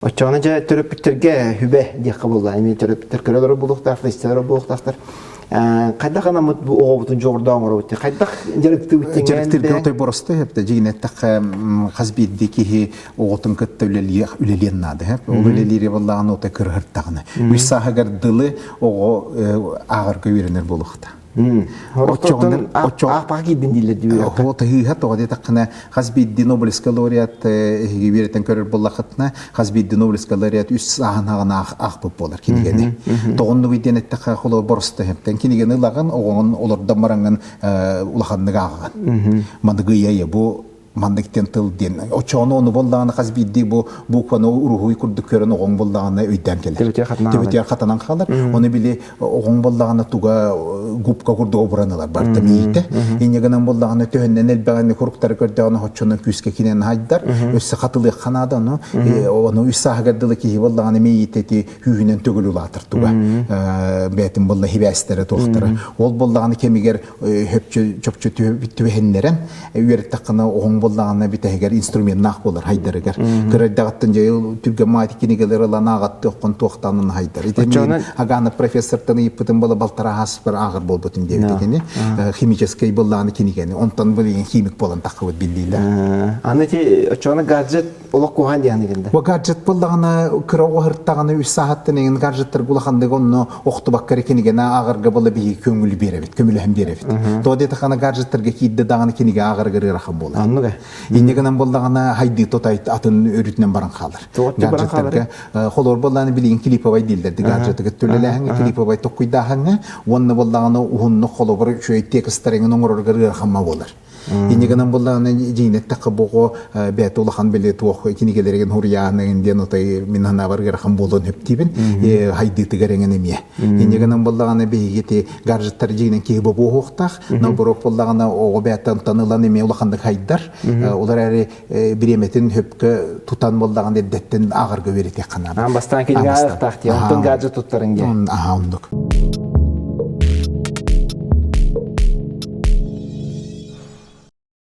Оччоҕуна дьэ төрөппүттэргэ сүбэ диэххэ буолла. Эмиэ төрөппүттэр көрөлөрө буолуохтаахтар, истэлэрэ буолуохтаахтар. Хайдах анаммыт бу оҕобутун дьоҕурдаах оҥоробут хайдах дьарыктыыбыт Дьарыктыырга отой боростой эптэ дьигин эттэххэ хас биирдии киһи оҕотун кытта үлэлиэн наада. Ол үлэлиири буоллаҕына отой кырыһыртаҕына. Үс сааһыгар дылы оҕо ааҕарга үөрэнэр буолуохтаах. Аахпаха киирдин дииллэр дии. Тыһыыһа тоҕо диэтэххинэ хас биирдии Нобелевскай лауреат эһиги үөрэтэн көрөр буоллаххытына хас биирдии Нобелевскай лауреат үс сааһын аҕына аахпыт буолар кинигэни. Тоҕоннугуй диэн эттэххэ холобур боросто иһэптэн кинигэни ылаҕын оҕоҥун олордон бараҥҥын улаханнык ааҕаҕын. Маныгы ийэ бу маннык диэн тыл диэн оччоҕуна ону буоллаҕына хас биирдии бу букваны уруһуй курдук көрөн оҕоҥ буоллаҕына өйдөөн кэлэр. Төбөтүгэр хатанан хаалар. Ону били оҕоҥ буоллаҕына туга губка курдук обуран ылар барыта миитэ. Инньэ гынан буоллаҕына төһөннөн элбэҕин куруктары көрдөҕүнэ оччонон күүскэ кинэн хайдар. Өссө хатылыахха наада ону. Ону үс сааһыгар дылы киһи буоллаҕына миитэ ити күүһүнэн төгүл улаатар туга. Бээтин буолла хибээстэрэ туохтара. Ол буоллаҕына кэмигэр хөпчө чопчу түбэһиннэрэн үөрэттэххинэ оҕоҥ буоллаҕына бүтэһигэр инструменнаах буолар хайдарыгар. Кыра эрдэҕиттэн дьэ түргэн маати кинигэлэр ылан ааҕаттыаххын туохтаан хайдар. Ити мин Агана профессортан ыйыппытым была балтараа ааспар ааҕар буолбутум диэбит кини химическэй быллааны кинигэни онтон билигин химик буолан таххыбыт биллиилэр. Аны ити оччоҕуна гаджет олох куһаан диэн гында. Бу гаджет буоллаҕына кыра оҕо үс сааһыттан эҥин гаджеттарга улаханнык онно охтубакка эрэ кинигэни ааҕарга була биһиги көҥүл биэрэбит, көмөлөһөн биэрэбит. Тоҕо диэтэххинэ гаджеттарга киирдэ даҕаны кинигэ ааҕарыгар ыарахан буолар. Оннук ээ. Инньэ гынан буоллаҕына хайдыы тотай атын өрүтүнэн баран хаалар. Гаджеттарга холор буоллаҕына билигин клиповай дииллэр гаджетыгар төлөлөөһүҥҥэ клиповай токкуйдааһыҥҥа уонна буоллаҕына уһуннук холобур үчүгэй текстарыҥын оҥороргор ыараханма буолар. Инньэ гынан буоллаҕына дьиҥнэттэххэ бу оҕо бэйэтэ улахан били туох кинигэлэригин хуруйааныгын диэн отой мин санаабар ыарахан буолуон сөптүүбүн хайдыытыгар эҥин эмиэ. Инньэ гынан буоллаҕына биһиги ити гаджеттар дьиҥинэн киһи бобуоһуохтаах, наоборот буоллаҕына оҕо бэйэтэ онтон ылан эмиэ улаханнык хайдар. Ол эрээри бириэмэтин сөпкө тутан буоллаҕына эрдэттэн ааҕарга үөрэтиэххэ наада. Аан бастаан кинигэ ааҕыахтаах диэн, онтон гаджет туттарыҥ диэн. Аха оннук.